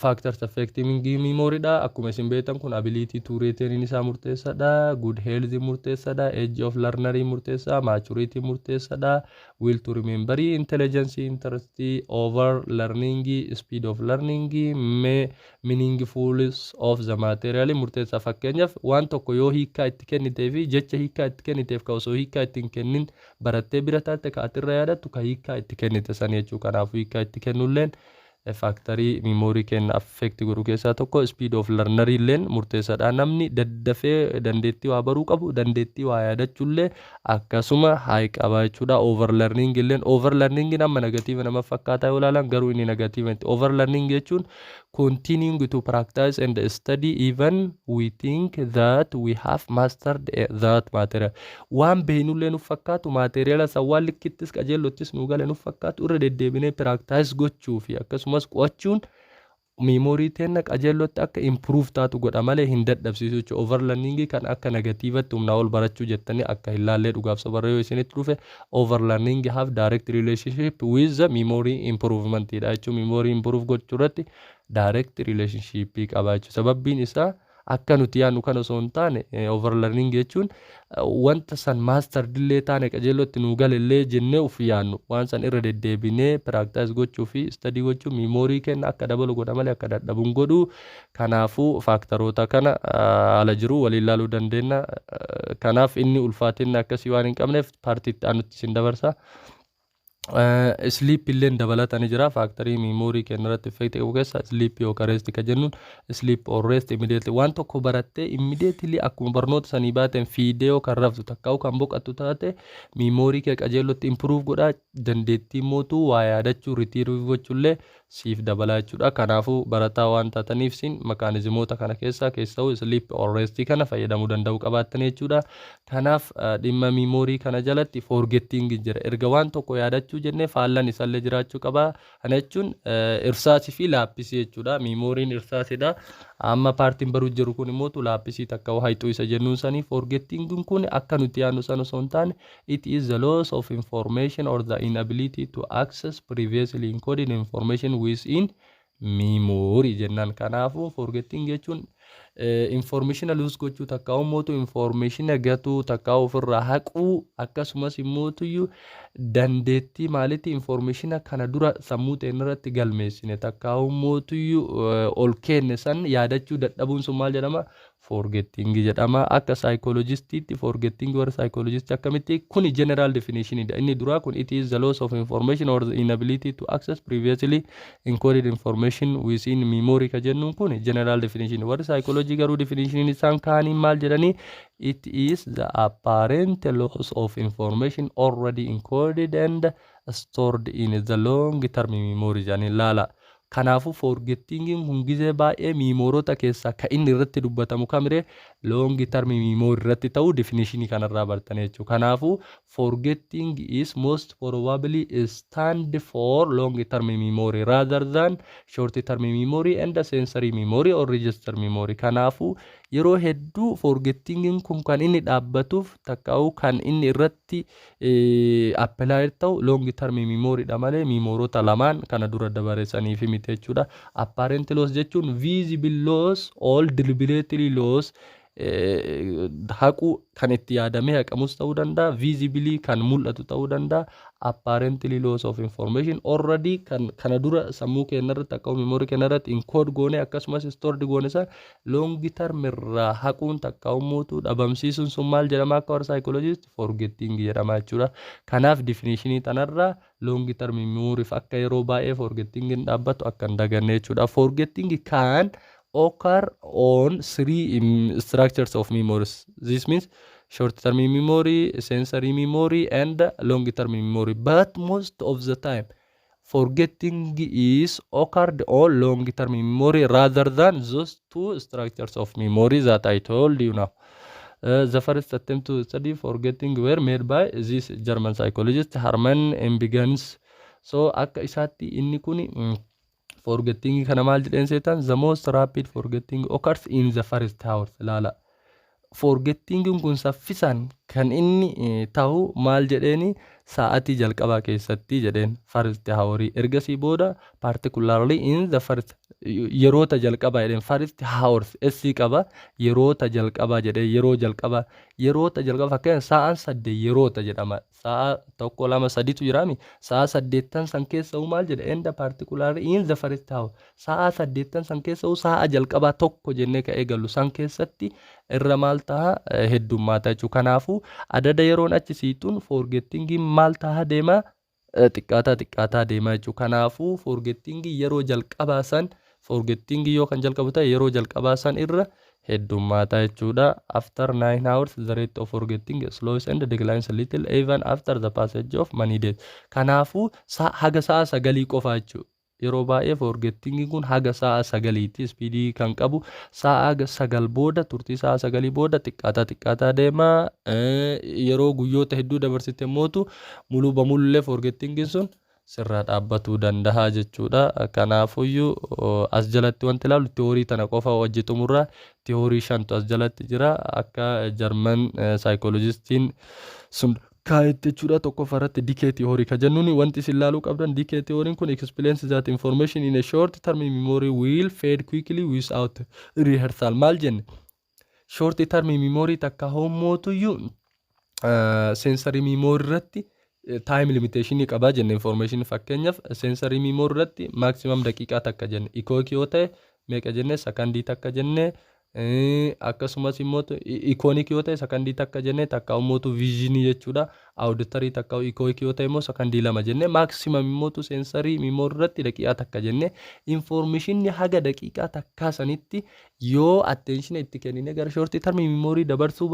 Factors affecting memory dha. Akkuma isin beektan kun ability to retain isaa murteessaadha. Good health murteessaadha. Age of learner murteessaa. Maturity murteessaadha. Will to remember, intelligence, interest, over learning, speed of learning, meaningfulness of the material murteessaa. Fakkeenyaaf, waan tokko yoo hiikkaa itti kennitee fi jecha hiikkaa itti kenniteef ka osoo hiikkaa itti hin kennin barattee bira taatte, ka atirra yaadattu ka hiikkaa itti kennite san jechuu. Kanaafuu hiikkaa itti kennulleen factorii memory kenna affect godhu keessaa tokko. Speed of learner illeen murteessaadha. Namni daddafee dandeettii waa baruu qabu dandeettii waa yaadachuullee akkasuma haa qaba jechuudha. Over learning illeen, over learning amma negative nama fakkaataa yoo ilaalan, garuu inni negative miti. Over learning jechuun continuing to practice and study even we think that we have mastered that material. Waan beeknullee nuuf fakkaatu, materiala san waan likkittis qajeellottis nu gale nuuf fakkaatu, irra deddeebinee practice gochuu fi akkasumas qo'achuun memory teenna qajeellotti akka improve taatu godha malee hin dadhabsiisu jechuudha. Over learning kan akka negativetti humnaa ol barachuu jettanii akka hin laallee. Dhugaaf sobarra yoo isinitti dhufe, over learning have direct relationship with the memory improvement dha jechuudha. Memory improve gochuu irratti direct relationship qaba jechuudha. Sababbiin isaa akka nuti yaadnu kana osoo hin taane, over learning jechuun wanta san master dillee taane, qajeellotti nu galellee jennee uf yaadnu, waan san irra deddeebinee practice gochuu fi study gochuu memory kenna akka dabalu godha malee akka dadhabu hin godhu. Kanaafuu factoroota kana haala jiru waliin ilaaluu dandeenya. Kanaaf inni ulfaatinni akkasii waan hin qabneef partii itti aanutti isin dabarsa. Sleep illeen dabalatanii jira. Factorii memory kenna irratti effect qabu keessa sleep yookaan rest ka jennuun, sleep or rest immediately, waan tokko barattee immediately akkuma barnoota sanii baateen fiidee yoo kan raftu takkaa'u kan boqattu taate, memory kee qajeellotti improve godhaa, dandeettii mootuu waa yaadachuu, retrieve gochuullee siif dabalaa jechuudha. Kanaafuu barataa waan taataniif sin mechanismoota kana keessaa keessa'u sleep or rest kana fayyadamuu danda'uu qabaattan jechuudha. Kanaaf dhimma memory kana jalatti forgetting jira. Erga waan tokko yaadachuu jennee, faallan isallee jiraachuu qaba. Kana jechuun irsaasii fi lapseii jechuudha. Memoryn irsaasidha. Amma partiin baruu jiru kun immoo lapseii takka hayxuu isa jennuun sanii. Forgetting kun akka nuti yaadnu sana osoo hin taane, it is the loss of information or the inability to access previously encoded information within memory jennaan. Kanaafuu forgetting jechuun information lose gochuu takka immootu information gatuu takka ofirraa haquu, akkasumas immootuyyuu dandeettii maalitti information kana dura sammuu teenya irratti galmeessine takka immootuyyuu ol kenne san yaadachuu dadhabuun sun maal jedhama? Forgetting jedhama. Akka psychologistiitti forgetting, warra psychologistii akkamitti kuni general definition dha. Inni duraa kun it is the loss of information or the inability to access previously encoded information within memory ka jennuun kun general definition. Warri psychology garuu definition isaan kaaniin maal jedhanii? It is the apparent loss of information already encoded and stored in the long term memory jedhanii laala. Kanaafuu forgettingiin kun gizee baay'ee memoryoota keessaa kan inni irratti dubbatamu kamiree? Long term memory irratti ta'uu definitionii kanarraa bartanii jechuudha. Kanaafuu forgetting is most probably stand for long term memory rather than short term memory and sensory memory or register memory. Kanaafuu yeroo hedduu forgettingiin kun kan inni dhaabbatuuf takkaa'u kan inni irratti apply ta'u long term memory dha malee memoryoota lamaan kana dura dabareessaniif miti jechuudha. Apparent loss jechuun visible loss or deliberately loss, haquu kan itti yaadamee haqamus ta'uu danda'a, visibly kan mul'atu ta'uu danda'a. Apparently loss of information already kan kana dura sammuu keenya irratti akka memory keenya irratti encode goone akkasumas stored goone san long term irraa haquun takka uumuutu dhabamsiisuun sun maal jedhama? Akka warra psychologist forgetting jedhama jechuudha. Kanaaf definitionii tanarraa long term memory akka yeroo baay'ee forgetting hin dhaabbatu akka hin daganne jechuudha. Forgetting can occur on three structures of memories. This means short term memory, sensory memory and long term memory, but most of the time forgetting is occurred on long term memory rather than those two structures of memory that I told you now. The first attempt to study forgetting were made by this German psychologist Hermann Ebbinghaus. So akka isaatti inni kun forgetting kana maal jedheen seetan? The most rapid forgetting occurs in the first hours. Laala, forgetting kun saffisaan kan inni ta'u maal jedheeni? Sa'atii jalqabaa keessatti jedheen, first hour. Ergasii booda particularly in the first Yeroota jalqabaa jedheen, first hours S qaba, yeroota jalqabaa jedhee, yeroo jalqabaa, yeroota jalqabaa. Fakkeenya sa'aan 8 yeroota jedhama. Sa'a tokko, lama, sadiitu jiraami. Sa'a 8 san keessa maal jedhe? And particularly in the first hour, sa'a 8 san keessa sa'a jalqabaa tokko jennee ka eegallu san keessatti irra maal ta'a? Heddummaata jechuudha. Kanaafuu adada yeroon achi siixuun forgettingiin maal ta'a deema? Xiqqaataa xiqqaataa deema jechuudha. Kanaafuu forgettingii yeroo jalqabaa san, forgettingii yoo kan jalqabu ta'e, yeroo jalqabaa san irra heddummaata jechuudha. After 9 hours, the rate of forgetting slows and declines a little even after the passage of many days. Kanaafuu haga sa'a 9 qofa jechuudha. Yeroo baay'ee forgettingiin kun haga sa'a 9tti speedii kan qabu. Sa'a 9 booda, turtii sa'a 9 booda xiqqaataa xiqqaataa deema. Yeroo guyyoota hedduu dabarsite mootu muluu bamullee forgettingiin sun sirraa dhaabbatuu danda'a jechuudha. Kanaafuyyuu as jalatti wanti ilaallu theory tana qofa wajji xumurra. Theory shantu as jalatti jira akka German psychologistiin sun kaa'etti jechuudha. Tokkoffaa irratti decay theory ka jennuun, wanti isin ilaaluu qabdan, decay theoryn kun explains that information in a short term memory will fade quickly without rehearsal. Maal jenne? Short term memory takka hommootuyyuu sensory memory irratti time limitation qabaa jenne information. Fakkeenyaaf sensory memory irratti maximum daqiiqaa 1 jenne. Echoic yoo ta'e meeqa jenne? Sakandii 1 jenne. Akkasumas immoo iconic yoo ta'e sakandii 1 jenne, takka immootu visionii jechuudha. Auditory takka echoic yoo ta'e immoo sakandii 2 jenne. Maximum immootu sensory memory irratti daqiiqaa 1 jenne. Informationni haga daqiiqaa 1 sanitti yoo attention itti kennine gara short term memory dabarsuu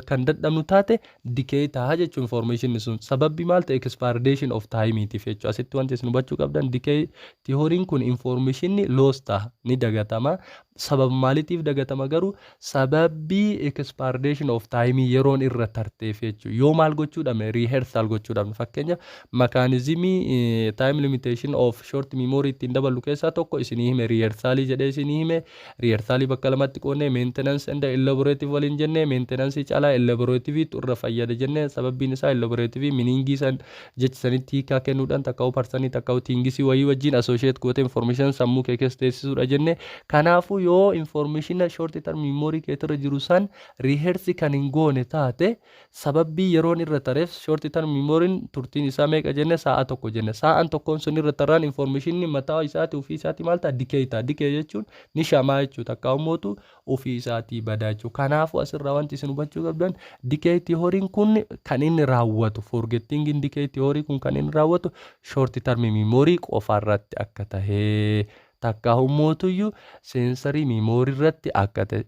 kan dadhabnu taate, decay ta'a jechuun informationni sun. Sababbi maal ta'e? Expiration of timeitiif jechuudha. Asitti wanti isin hubachuu qabdan, decay theoryn kun informationni loss ta'a, ni dagatama. Sababa maaliitiif dagatama garuu? Sababbii expiration of time, yeroon irra tarteef jechuudha. Yoo maal gochuu dhabne? Rehearsal gochuu dhabne. Fakkeenyaaf mechanismii time limitation of short memory ittiin daballu keessaa tokko isinii hime, rehearsalii jedhee isinii hime. Rehearsalii bakka lamatti qoonnee maintenance and elaborative waliin jennee, maintenance caalaa elaborative irra fayyada jennee. Sababbiin isaa elaborative meaningii san jechi sanitti hiikaa kennuudhaan takka'uu personii takka'uu thingsii wayii wajjin associate gootee information sammuu kee keessa teessisuudha jenne. Kanaafuu yoo information short term memory keetirra jiru san rehearse kan hin goone taate, sababbii yeroon irra tareef, short term memoryn turtiin isaa meeqa jenne? Sa'a 1 jenne. Sa'aan tokkoon sun irra tarraan informationni mataa isaati ofii isaati maal ta'a? Decay ta'a. Decay jechuun ni shamaa jechuudha, takka ummootu ofii isaatii badaa jechuudha. Kanaafuu asirraa wanti isin hubachuu qabdan, decay theoryn kun kan inni raawwatu, forgetting decay theory kun kan inni raawwatu short term memory qofaarratti akka tahee, takka ummootuyyuu sensory memory irratti akka ta'e,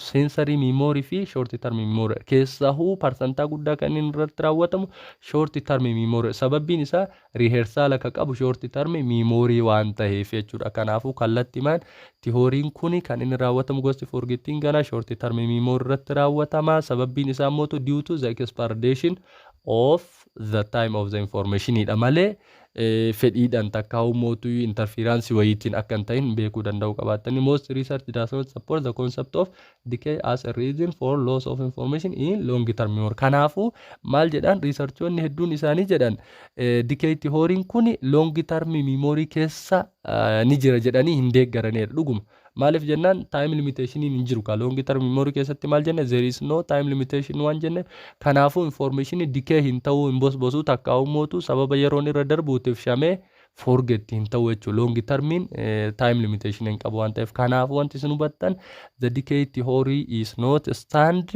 sensory memory fi short term memory keessahuu parsantaa guddaa kan inni irratti raawwatamu short term memory. Sababbiin isaa rehearsal akka qabu short term memory waan ta'eef jechuudha. Kanaafuu kallattimaan theoryn kun kan inni raawwatamu, gosti forgetting kana short term memory irratti raawwatama. Sababbiin isaa immoo due to the expiration of the time of the information dha malee fedhiidhaan takka mootuu interference wayiitiin akka hin ta'in beekuu danda'u qabaattanii. Most research does not support the concept of decay as a reason for loss of information in long term memory. Kanaafuu maal jedhan researchoonni hedduun isaanii? Jedhan decay theoryn kun long term memory keessa ni jira jedhanii hin deeggaranidha dhuguma. Maaliif jennaan, time limitation hin jiru ka long term memory keessatti. Maal jenne? There is no time limitation waan jenne. Kanaafuu information decay hin ta'uu, hin bosbosuu, takka ummootu sababa yeroon irra darbuutiif shamee forget hin ta'u jechuudha. Long termiin time limitation hin qabu waan ta'eef. Kanaafuu wanti isin hubattan, the decay theory is not stand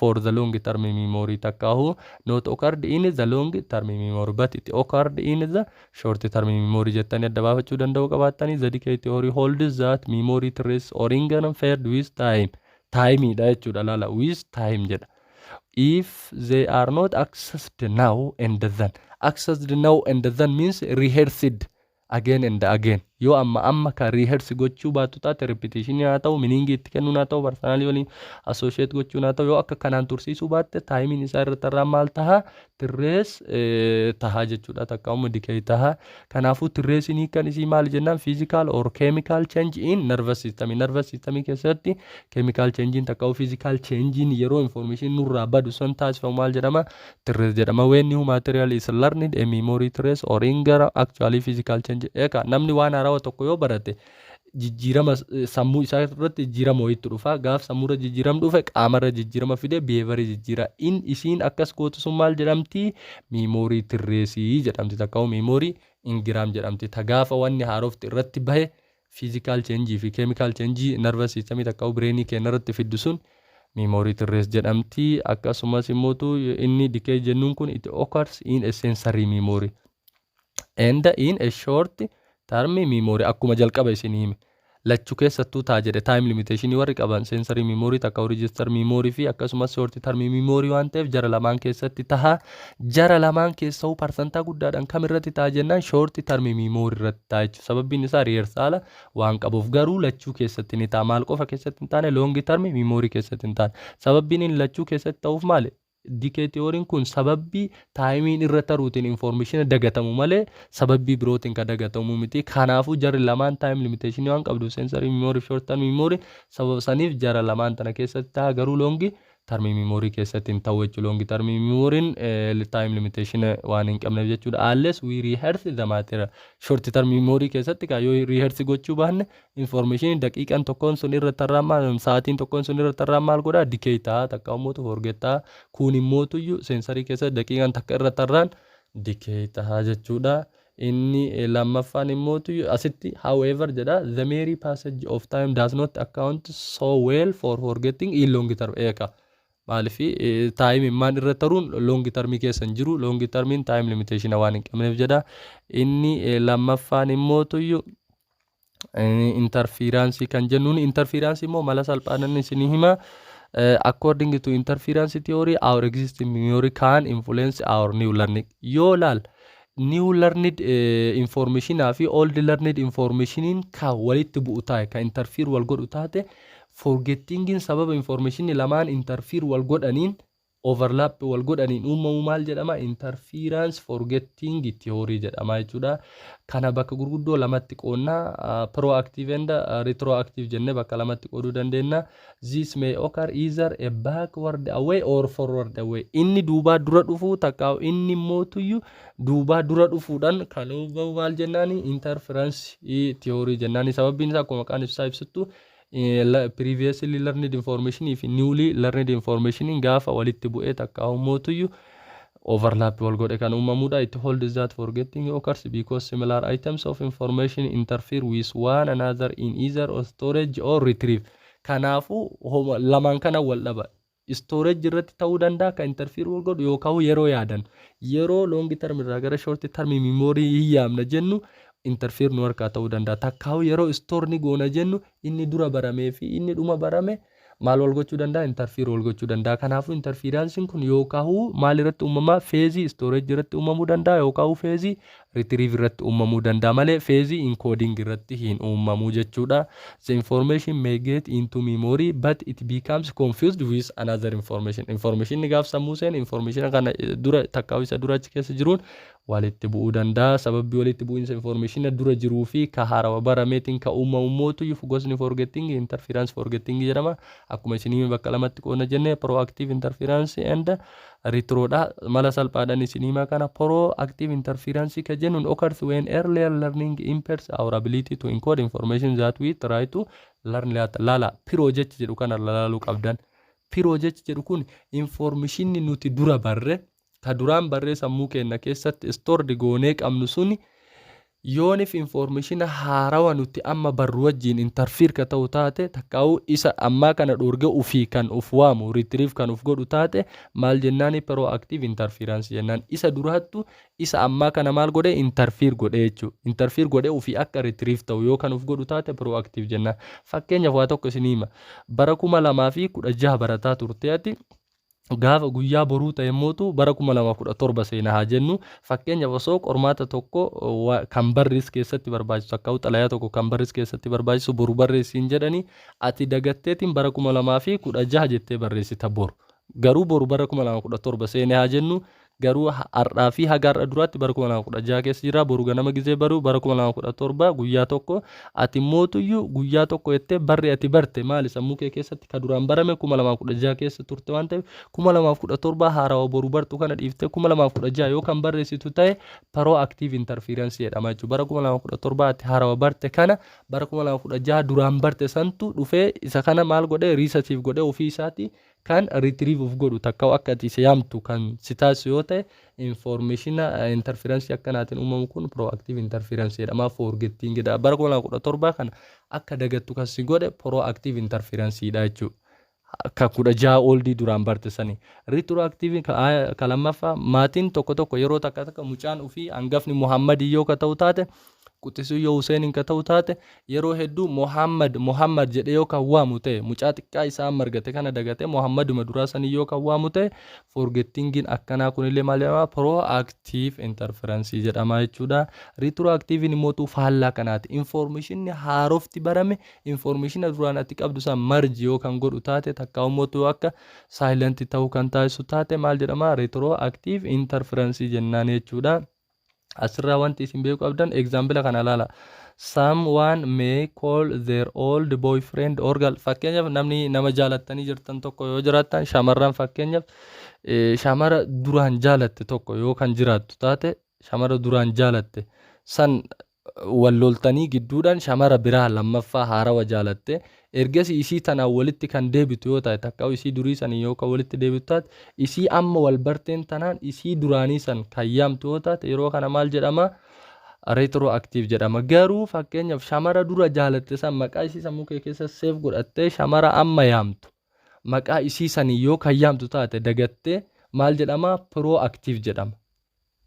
for the long term memory, takkaahu not occurred in the long term memory, but it occurred in the short term memory jettanii adda baafachuu danda'u qabaattanii. The decay theory holds that memory trace or engram fade with time. Timeidha jechuudha. Laala, with time jedha. If they are not accessed now and then, accessed now and then means rehearsed again and again, yoo amma amma ka rehearse gochuu baattu taate, repetition haa ta'u, meaning itti kennuun haa ta'u, personally waliin associate gochuun haa ta'u, yoo akka kanaan tursiisuu baatte, timeiin isaa irratti irraa maal taha? Trace taha jechuudha, takka immoo decay taha. Kanaafuu traceiin hiikan isii maal jennaan, physical or chemical change in nervous system. Nervous system keessatti chemical change takka physical change yeroo information nurraa badu san taasifamu maal jedhama? Trace jedhama. When new material is learned, a memory trace or engram, actually physical change. Eeka namni waan haarawaa tokko yoo barate, Jijjiirama sammuu isaa irratti jijjiirama wayiitu dhufa. Gaaf sammuurra jijjiiram dhufe, qaamarra jijjiirama fide, behaviorii jijjiira. In isiin akkas gootu sun maal jedhamti? Memory traceii jedhamti, takka memory engram jedhamti. Ta gaafa wanni haarofti irratti bahe physical changeii fi chemical changeii nervous systemii takka brainii keenya irratti fiddu sun memory trace jedhamti. Akkasumas immootu inni decay jennuun kun, it occurs in a sensory memory and in a short term memory. Akkuma jalqaba isin hime, lachuu keessattuu taa jedhe. Time limitationii warri qaban sensory memory takka register memory fi akkasumas short term memory waan ta'eef, jara lamaan keessatti taha. Jara lamaan keessa'uu parsantaa guddaadhaan kam irratti ta'a jennaan, short term memory irratti ta'a jechuudha. Sababbiin isaa rehearsala waan qabuuf. Garuu lachuu keessatti ni ta'a. Maal qofa keessatti hin taane? Long term memory keessatti hin taane. Sababbiin inni lachuu keessatti ta'uuf maali? Decay theoryn kun sababbii timeiin irra taruutiin information dagatamu malee sababbii birootiin kan dagatamu miti. Kanaafuu jarri lamaan time limitationii waan qabdu, sensory memory, short term memory, sababa saniif jara lamaan tana keessatti ta'a. Garuu long term memory keessatti hin ta'u jechuudha. Long term memoryn time limitation waan hin qabneef jechuudha. Unless we rehearse the material. Short term memory keessatti kaa yoo rehearse gochuu baanne, information daqiiqan tokkoon sun irra tarraan maal, sa'aatiin tokkoon sun irra tarraan maal godhaa? Decay ta'a, takka immoo forget ta'a. Kun immootuyyuu sensory keessatti daqiiqan takka irra tarraan decay ta'a jechuudha. Inni lammaffaan immootu asitti "however" jedha, the mere passage of time does not account so well for forgetting in long term. Eeka, maaliif time immaan irra taruun long termii keessa hin jiru? Long termiin time limitation waan hin qabneef jedha. Inni lammaffaan immootuyyuu interferenceii kan jennuun, interferenceii immoo mala salphaan isinii hima. According to interference theory, our existing memory can influence our new learning. Yoo laal, new learned informationaa fi old learned informationiin ka walitti bu'u taate, ka interfere wal godhu taate, forgettingin sababa informationii lamaan interfere wal godhaniin, overlap wal godhaniin uumamu maal jedhama? Interference forgetting theory jedhama jechuudha. Kana bakka gurguddoo lamatti qoonnaa, proactive and retroactive jennee bakka lamatti qooduu dandeenya. This may occur either a backward away or forward away. Inni duubaa dura dhufuu takka inni mootuyyuu duubaa dura dhufuudhaan kan uumamu maal jennaani? Interference theory jennaani. Sababbiin isaa akkuma maqaan ibsaa ibsuttu, previously learned information fi newly learned information gaafa walitti bu'ee takka mootuyyuu overlap wal godhe kan uumamudha. It holds that forgetting occurs because similar items of information interfere with one another in either storage or retrieve. Kanaafuu lamaan kana wal dhaba. Storage irratti ta'uu danda'a kan interfere wal godhu, yookaan yeroo yaadan, yeroo long term irraa gara short term memory hin yaamna jennu, interfere nu harkaa ta'uu danda'a. Takkaa'u yeroo store ni goona jennu, inni dura baramee fi inni dhuma barame maal wal gochuu danda'a? Interfere wal gochuu danda'a. Kanaafuu interferenceiin kun yookaan maal irratti uumamaa? Phaseii storage irratti uumamuu danda'a yookaan phaseii retrieve irratti uumamuu danda'a malee phaseii encoding irratti hin uumamuu jechuudha. The information may get into memory, but it becomes confused with another information. Information gaaf sammuu seen, information kana dura takkaa isa dura achi keessa jiruun walitti bu'uu danda'a. Sababbi walitti bu'iinsa information dura jiruu fi ka haarawa barameetiin ka uumamu mootu gosni forgetting interference forgetting jedhama. Akkuma isinii bakka lamatti qoodna jenne, proactive interference and retroodha. Mala salphaadhaan isinii himaa kana. Proactive interference ka jennuun occurs when earlier learning impairs our ability to encode information that we try to learn later. Laala, pro jechi jedhu kana laaluu qabdan. Pro jechi jedhu kun informationni nuti dura barre, ka duraan barree sammuu keenya keessatti stored goonee qabnu suni, yoonif information haarawa nuti amma barru wajjin interfere ka ta'u taate, takkaa'uu isa ammaa kana dhoorge ufii kan uf waamu, retrieve kan uf godhu taate, maal jennaani? Proactive interference jennaan. Isa duraattu isa ammaa kana maal godhe? Interfere godhe jechuudha. Interfere godhe ufii akka retrieve ta'u yoo kan uf godhu taate, proactive jennaan. Fakkeenyaaf waa tokko isinii hima. Bara 2016 barataa turte ati. Gaafa guyyaa boruu ta'e mootu bara 2017 seenaa haa jennu. Fakkeenyaaf osoo qormaata tokko kan barris keessatti barbaachisu, akka xalayaa tokko kan barris keessatti barbaachisu boru barreessiin jedhanii, ati dagatteetiin bara 2016 jettee barreessita boru. Garuu boru bara 2017 seenaa haa jennu. Garuu har'aa fi haga har'a duraatti bara 2016 keessa jira. Boru ganama gizee baruu bara 2017. Guyyaa tokko ati mootuyyuu guyyaa tokko jettee barri ati barte maali? Sammuu kee keessatti ka duraan barame 2016 keessa turte waan ta'eef, 2017 haarawaa boru bartu kana dhiiftee 2016 yoo kan barreessitu ta'e, proactive interference jedhama jechuudha. Bara 2017 ati haarawaa barte kana bara 2016 duraan barte santu dhufee isa kana maal godhee, reset godhee, ofii isaati kan retrieve of godhu takka akka ati isa yaamtu kan si taasisu yoo ta'e, information interference akkanaatiin uumamu kun proactive interference jedhama. Forgetting dha. Bara 2017 kana akka dagattu kan si godhe proactive interference dha jechuudha. Akka 16 oldii duraan barte sanii. Retroactive ka lammaffaa, maatiin tokko tokko yeroo takka takka mucaan ofii hangafni Muhammadii yoo ka ta'u taate, quxisuu yoo Huseeniin ka ta'u taate, yeroo hedduu Muhammad Muhammad jedhee yoo kan waamu ta'e, mucaa xiqqaa isaa margate kana dagatee Muhammaduma duraa sanii yoo kan waamu ta'e, forgettingiin akkanaa kunillee maal jedhama? Proactive interference jedhama jechuudha. Retroactive immoo faallaa kanaati. Informationni haarofti barame informationa duraan ati qabdu san merge yoo kan godhu taate, takka immoo akka silent ta'uu kan taasisu taate, maal jedhama? Retroactive interference jennaan jechuudha. Asirraa wanti isin beekuu qabdan, example kana ilaala. Someone may call their old boyfriend or girl. Fakkeenyaaf, namni nama jaalattanii jirtan tokko yoo jiraattan, shamarran fakkeenyaaf shamara duraan jaalatte tokko yoo kan jiraattu taate, shamara duraan jaalatte san wal loltanii gidduudhaan shamara biraa lammaffaa haarawa jaalatte, ergasii isii tanaan walitti kan deebitu yoo taate, takka isii durii sanii yoo kan walitti deebitu taate, isii amma wal barteen tanaan isii duraanii san kan yaamtu yoo taate, yeroo kana maal jedhama? Retroactive jedhama. Garuu fakkeenyaaf shamara dura jaalatte san maqaa isii sammuu kee keessa save godhattee, shamara amma yaamtu maqaa isii sanii yoo kan yaamtu taate dagattee, maal jedhama? Proactive jedhama.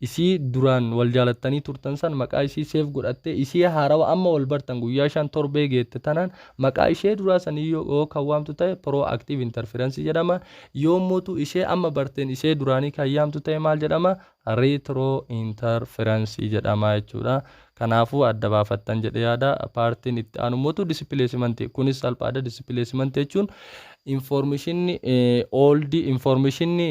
Isii duraan wal jaalattanii turtan san maqaa isii save godhattee, isii haarawa amma wal bartan guyyaa 5 torbee geette tanaan maqaa ishee duraa sanii yoo kan waamtu ta'e, proactive interference jedhama. Yoommuutu ishee amma barteen ishee duraanii kan yaamtu ta'e, maal jedhama? Retro interference jedhama jechuudha. Kanaafuu adda baafattan jedhe yaada. Partiin itti aanu mootu displacement. Kunis salphaadha. Displacement jechuun informationni oldii, informationni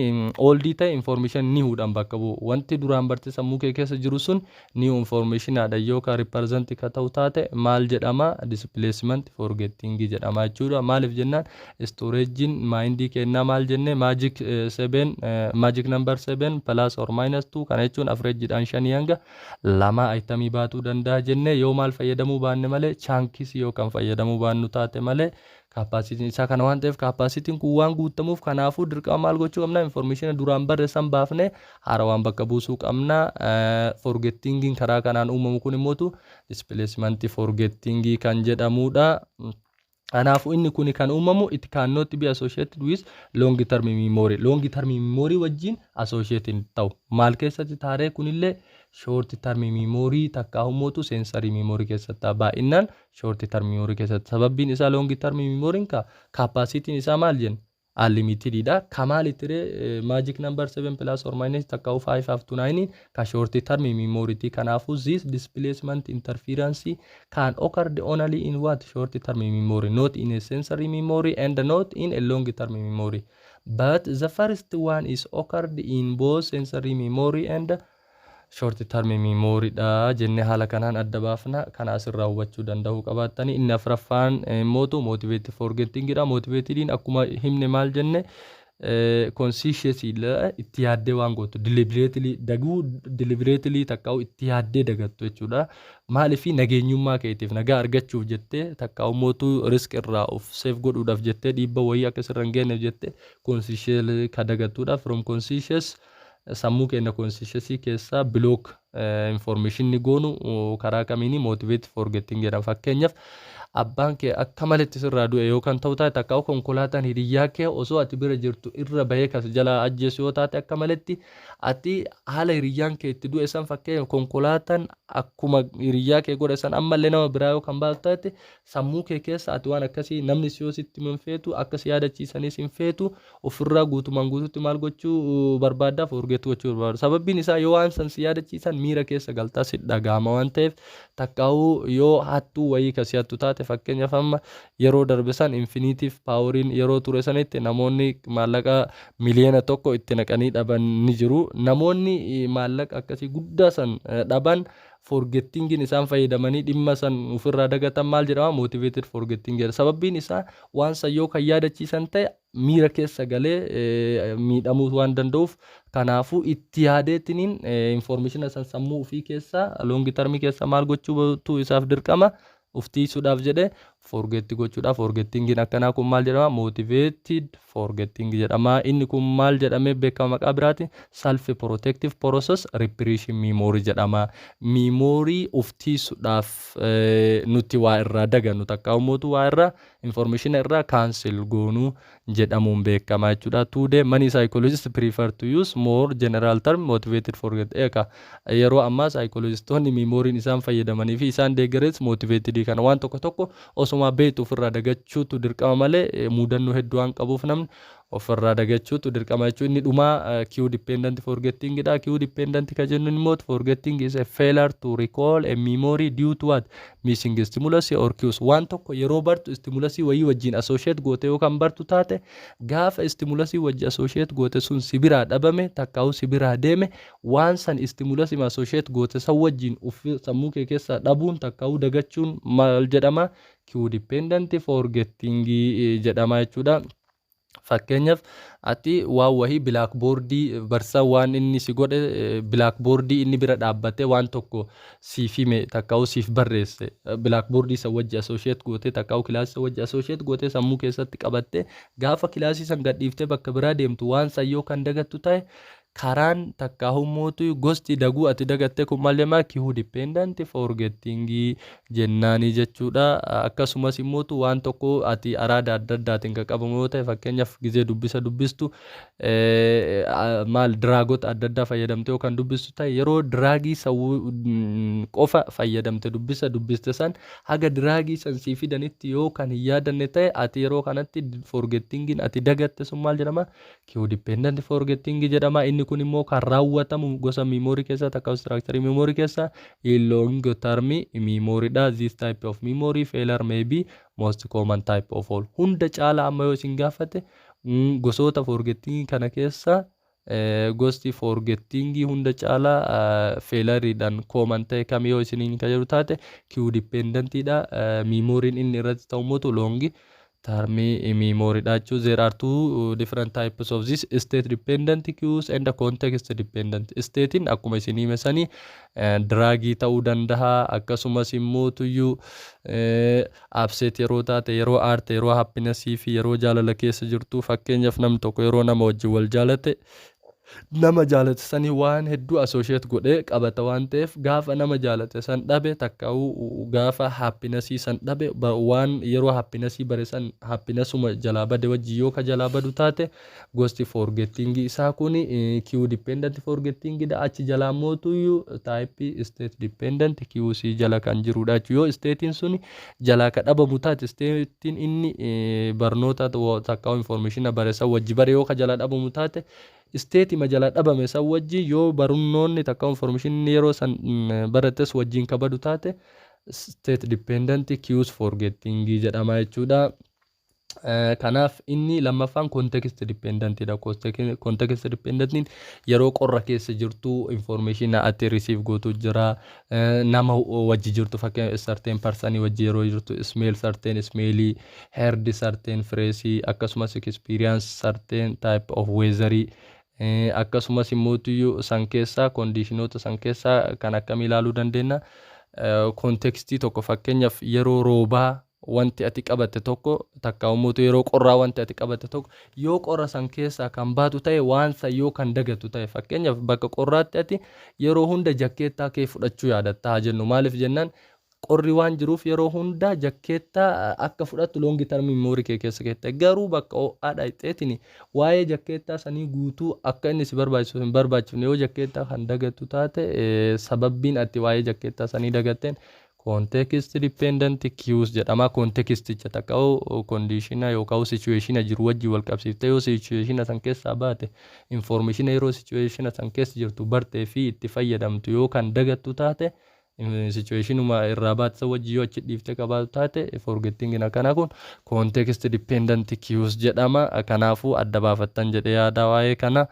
oldii ta'e information newdhaan bakka bu'u. Wanti duraan barte sammuu kee keessa jiru sun new informationaadha yoo ka represent ka ta'u taate, maal jedhama? Displacement forgetting jedhama jechuudha. Maaliif jennaan, storagein mindii kennaa maal jenne? Magic seven, magic number 7 plus or minus 2. Kana jechuun averagedhaan 5 hanga 2 itemii baatuu danda'a jenne. Yoo maal fayyadamuu baanne malee, chunks yoo kan fayyadamuu baannu taate malee, capacityn isaa kana waan ta'eef, capacityn kun waan guutamuuf, kanaafuu dirqama maal gochuu qabna? Information duraan barreessan baafne haarawaan bakka buusuu qabna. Forgettingiin karaa kanaan uumamu kun immootu displacement forgettingii kan jedhamudha. Kanaafuu inni kun kan uumamu, it cannot be associated with long term memory. Long term memory wajjin associated ta'u. Maal keessatti taaree? Kunillee short term memory takka immootu sensory memory keessatti, baay'inaan short term memory keessatti. Sababbiin isaa long term memory ka capacityn isaa maal jenna? Unlimited dha. Kamaal itti magic number 7 plus or minus takka 5 up to 9 ka short term memory ti. Kanaafuu this displacement interference can occur only in what? Short term memory, not in a sensory memory and not in a long term memory. But the first one is occurred in both sensory memory and short term memory dha jennee haala kanaan adda baafna. Kana asirraa hubachuu danda'uu qabaattanii. Inni afraffaan immootu motivated forgetting dha. Motivatediin akkuma himne maal jenne? Conscious, itti yaaddee waan gootu, deliberately daguu, deliberately takkaa'u itti yaaddee dagattu jechuudha. Maaliif? Nageenyummaa keetiif, nagaa argachuuf jettee, takkaa'u mootuu risk irraa of safe godhuudhaaf jettee, dhiibba wayii akka sirra hin geenyeef jettee conscious ka dagattuudha. From conscious, sammuu keenya consciousii keessaa block information ni goonu karaa kamiini motivate forgetting jedhama. Fakkeenyaaf, abbaan kee akka maletti sirraa du'e yoo kan ta'u taate, takka konkolaataan hiriyyaa kee osoo ati bira jirtu irra bahee kas jalaa ajjeesu yoo taate, akka maletti ati haala hiriyyaan kee itti du'e san, fakkeenyaaf konkolaataan akkuma hiriyyaa kee godhe san ammallee nama biraa yoo kan baasu taate, sammuu kee keessa ati waan akkasii namni si yoo sitti hin feetu, akka si yaadachiisanis hin feetu, ofirraa guutumaan guututti maal gochuu barbaaddaa? Forget gochuu barbaadu. Sababbiin isaa yoo waan san si yaadachiisan Miira keessa galtaa, si dhagahama waan ta'eef. Takkaa'uu yoo hattuu wayii kasii hattu taate, fakkeenyaaf amma yeroo darbe san Infinity Poweriin yeroo ture sanitti namoonni maallaqa 1 miliyoona itti naqanii dhaban ni jiru. Namoonni maallaqa akkasii guddaa san dhaban, forgettingin isaan fayyadamanii dhimma san ofirraa dagatan maal jedhama? Motivated forgetting jedha. Sababbiin isaa waan san yoo kan yaadachiisan ta'e miira keessa galee miidhamuu waan danda'uuf, kanaafuu itti yaadeetiniin information san sammuu ofii keessa long termii keessa maal gochuutu isaaf dirqama uftiisuudhaaf jedhe forget gochuudhaaf. Forgettingin akkanaa kun maal jedhama? Motivated forgetting jedhama. Inni kun maal jedhamee beekama maqaa biraati? Self protective process repression memory jedhama. Memory uftiisuudhaaf nuti waa irraa dagannu, takka ummootu waa irraa information irraa cancel goonuu jedhamuun beekama jechuudha. Today many psychologists prefer to use more general term motivated forget. Eeka, yeroo ammaa psychologistoonni memoryin isaan fayyadamanii fi isaan deeggarees motivated kana. Waan tokko tokko osuma beektu ofirraa dagachuutu dirqama malee, mudannoo hedduu waan qabuuf namni ofirraa dagachuutu dirqama jechuudha. Inni dhumaa cue dependent forgetting dha. Cue dependent ka jennu immoo forgetting is a failure to recall a memory due to what? Missing stimulus or cues. Waan tokko yeroo bartu stimulusii wayii wajjin associate goote yoo kan bartu taate, gaafa stimulusii wajji associate goote sun si biraa dhabame, takkaa'u si biraa deeme, waan san stimulusii associate goote san wajjin sammuu kee keessaa dhabuun takkaa'u dagachuun maal jedhama? Cue dependent forgetting jedhama jechuudha. Fakkeenyaaf, ati waan wahii blackboardii barsiisaan waan inni si godhe, blackboardii inni bira dhaabbatee waan tokko siif hime, takkaa'u siif barreesse, blackboardii san wajji associate gootee, takkaa'u kilaasii san wajji associate gootee sammuu keessatti qabattee, gaafa kilaasii san gadhiiftee bakka biraa deemtu waan san yoo kan dagattu ta'e, karaan takkaa'u mootu gosti daguu ati dagatte kun maal jedhama? Cue dependent forgetting jennaanii jechuudha. Akkasumas immootu waan tokko ati araada adda addaatiin kan qabamu yoo ta'e, fakkeenyaaf gizee dubbisa dubbistu maal drugota adda addaa fayyadamte yoo kan dubbistu ta'e, yeroo drugii san qofa fayyadamte dubbisa dubbiste san haga drugii san sii fidanitti yoo kan hin yaadanne ta'e, ati yeroo kanatti forgettingin ati dagatte sun maal jedhama? Cue dependent forgetting jedhama. Inni kun immoo kan raawwatamu gosa memory keessa takka structure memory keessa long term memory dha. This type of memory failure may be most common type of all. Hunda caala amma yoo isin gaafate, gosoota forgetting kana keessa gosti forgetting hunda caalaa failureidhaan common ta'e kam yoo isiniin kan jedhu taate, cue dependentidha. Memoryin inni irratti ta'u mootu long term memory dha jechuudha. There are two different types of this: state dependent cues and context dependent. Statein akkuma isin hime sanii drugii ta'uu danda'a. Akkasumas immoo tuyyuu upset yeroo taate, yeroo aarte, yeroo happinessii fi yeroo jaalala keessa jirtu. Fakkeenyaaf, namni tokko yeroo nama wajjin wal jaalate, nama jaalate sanii waan hedduu associate godhee qabata waan ta'eef, gaafa nama jaalate san dhabe, takkaa'uu gaafa happinessii san dhabe, waan yeroo happinessii bare san happinessuma jalaa bade wajji yoo ka jalaa badu taate, gosti forgettingii isaa kun cue dependent forgettingidha. Achi jalaa mootuyyuu type state dependent cues jala kan jirudha jechuudha. Yoo stateiin sun jalaa ka dhabamu taate, stateiin inni barnoota takkaa'uu information bare san wajji bare yoo ka jalaa dhabamu taate, stateima jalaa dhabame san wajjin yoo barnoonni takka information yeroo san barates wajjin ka badu taate, state dependent cues forgetting jedhama jechuudha. Kanaaf inni lammaffaan context dependentidha. Context dependentiin yeroo qorra keessa jirtu information ati receive gootu jira. Nama wajji jirtu, fakkeenya certain person wajji yeroo jirtu, smell certain smellii, heard certain phrase, akkasumas experience certain type of weatherii, akkasumas immoo san keessaa conditionoota san keessaa kan akkamii ilaaluu dandeenya? Contextii tokko, fakkeenyaaf yeroo roobaa wanti ati qabatte tokko, takka immoo yeroo qorraa wanti ati qabatte tokko, yoo qorra san keessaa kan baatu ta'e, waan san yoo kan dagatu ta'e, fakkeenyaaf bakka qorraatti ati yeroo hunda jakkeettaa kee fudhachuu yaadatta haa jennu. Maaliif jennaan, qorri waan jiruuf yeroo hunda jakkeettaa akka fudhattu long term memory kee keessa keetta. Garuu bakka ho'aa dhaqxeetiin waa'ee jakkeettaa sanii guutuu akka inni si barbaachisu hin barbaachifne yoo jakkeettaa kan dagattu taate, sababbiin ati waa'ee jakkeettaa sanii dagatteen Context dependent cues jedhama. Contexticha takka conditiona yookaan situationa jiru wajjin wal qabsiiftee, yoo situationa san keessaa baate, information yeroo situationa san keessa jirtu bartee fi itti fayyadamtu yoo kan dagattu taate, situationuma irraa baate san wajjin yoo achi dhiiftee qabaatu taate, forgetting akkana kun context dependent cues jedhama. Kanaafuu adda baafattan jedhee yaada. Waa'ee kana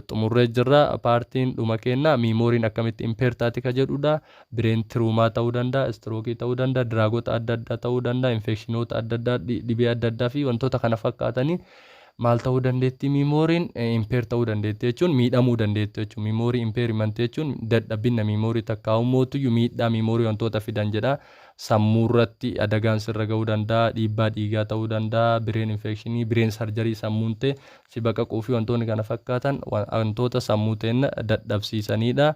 xumurree jirra. Partiin dhuma kenna memoryn akkamitti impair taati ka jedhudha. Brain trauma ta'uu danda'a, strokeii ta'uu danda'a, drugota adda addaa ta'uu danda'a, infectionoota adda addaa, dhibee adda addaa fi wantoota kana fakkaatanii maal ta'uu dandeetti? Memoryn impair ta'uu dandeetti jechuun miidhamuu dandeetti jechuun. Memory impairment jechuun dadhabina memory takkaa'uu mootuyyuu miidhaa memory wantoota fidan jedha. Sammuu irratti adagaan sirra ga'uu danda'a, dhiibbaa dhiigaa ta'uu danda'a, brain infectionii, brain surgery, sammuun ta'e si baqaquu fi wantoonni kana fakkaatan wantoota sammuu ta'e dadhabsiisanidha.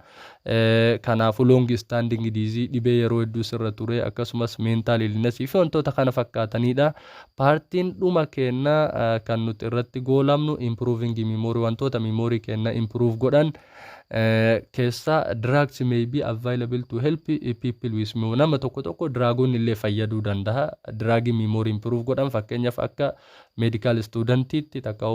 Kanaafuu long standing disease, dhibee yeroo hedduu sirra ture, akkasumas mental illnessii fi wantoota kana fakkaatanidha. Partiin dhuma keenna kan nuti irratti goolamnu improving memory, wantoota memory keenna improve godhan keessaa drugs may be available to help people with memory. Nama tokko tokko drugonni illee fayyaduu danda'a. Drugii memory improve godhan, fakkeenyaaf akka medical studentiitti takka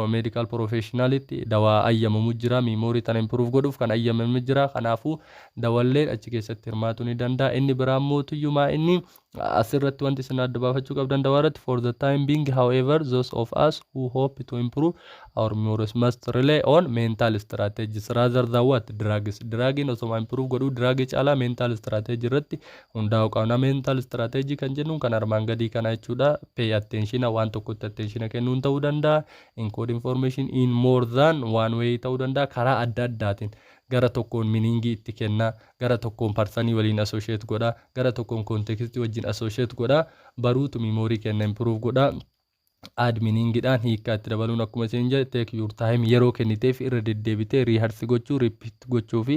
medical professionalitti dawaa ayyamamu jira, memory tana improve godhuuf kan ayyamamu jira. Kanaafuu dawalleen achi keessatti hirmaatu ni danda'a. Inni biraan mootuyyumaa inni asirratti wanti isin adda baafachuu qabdan dawaa irratti: for the time being, however, those of us who hope to improve our memories must rely on mental strategies rather than what? Drugs. Drugiin osoma improve godhuu, drugii caalaa mental strategy irratti hundaa'uu qabna. Mental strategy kan jennuun kan armaan gadii kana jechuudha. Pay attention, waan tokkotti attention kennuun ta'uu danda'a. Encode information in more than one way ta'uu danda'a, karaa adda addaatiin gara tokkoon meaningii itti kenna, gara tokkoon personii waliin associate godha, gara tokkoon contextii wajjin associate godha. Baruutu memory kenna improve godha. Add meaningiidhaan hiikkaa itti dabaluun, akkuma isin jedhe, take your time, yeroo kenniteef irra deddeebitee rehearse gochuu, repeat gochuu fi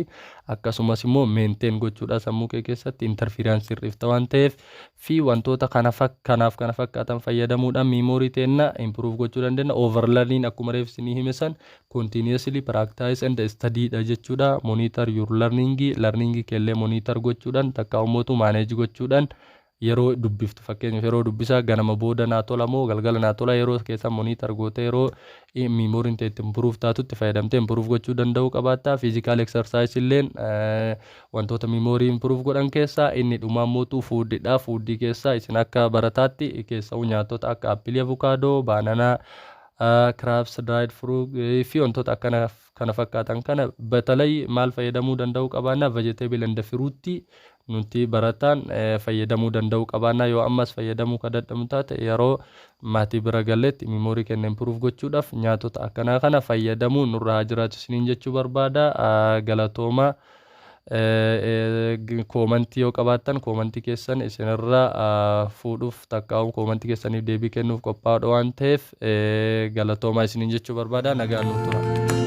akkasumas immoo maintain gochuudha. Sammuu kee keessatti interference hir'ifta waan ta'eef fi wantoota kana kanaaf kana fakkaatan fayyadamuudhaan memory teenna improve gochuu dandeenya. Overlearning, akkuma reef isinii hime san, continuously practice and study dha jechuudha. Monitor your learning, learning keellee monitor gochuudhaan takka ummatu manage gochuudhaan, yeroo dubbiftu, fakkeenyaaf yeroo dubbisaa ganama booda naa tola moo galgala naa tola, yeroo keessa monitor gootee yeroo memoryn ta'e itti improve taatutti fayyadamtee improve gochuu danda'uu qabaatta. Physical exercise illeen wantoota memory improve godhan keessaa inni dhumaa mootuu foodidha. Foodii keessaa isin akka barataatti keessa'u nyaatota akka appleii, avocado, banana, crabs, dried fruit fi wantoota akkana kana fakkaatan kana batalay maal fayyadamuu danda'uu qabaanna? Vegetable and fruitii nuti barataan fayyadamuu danda'uu qabaanna. Yoo ammas fayyadamuu ka dadhabnu taate, yeroo maatii bira galletti memory keenya improve gochuudhaaf nyaatota akkanaa kana fayyadamuu nurraa haa jiraatu isiniin jechuu barbaada. Galatooma. Commentii yoo qabaattan commentii keessan isinirraa fuudhuuf takkaa'u commentii keessaniif deebii kennuuf qophaa'udha waan ta'eef, galatoomaa isiniin jechuu barbaada. Nagaan nuuf tura.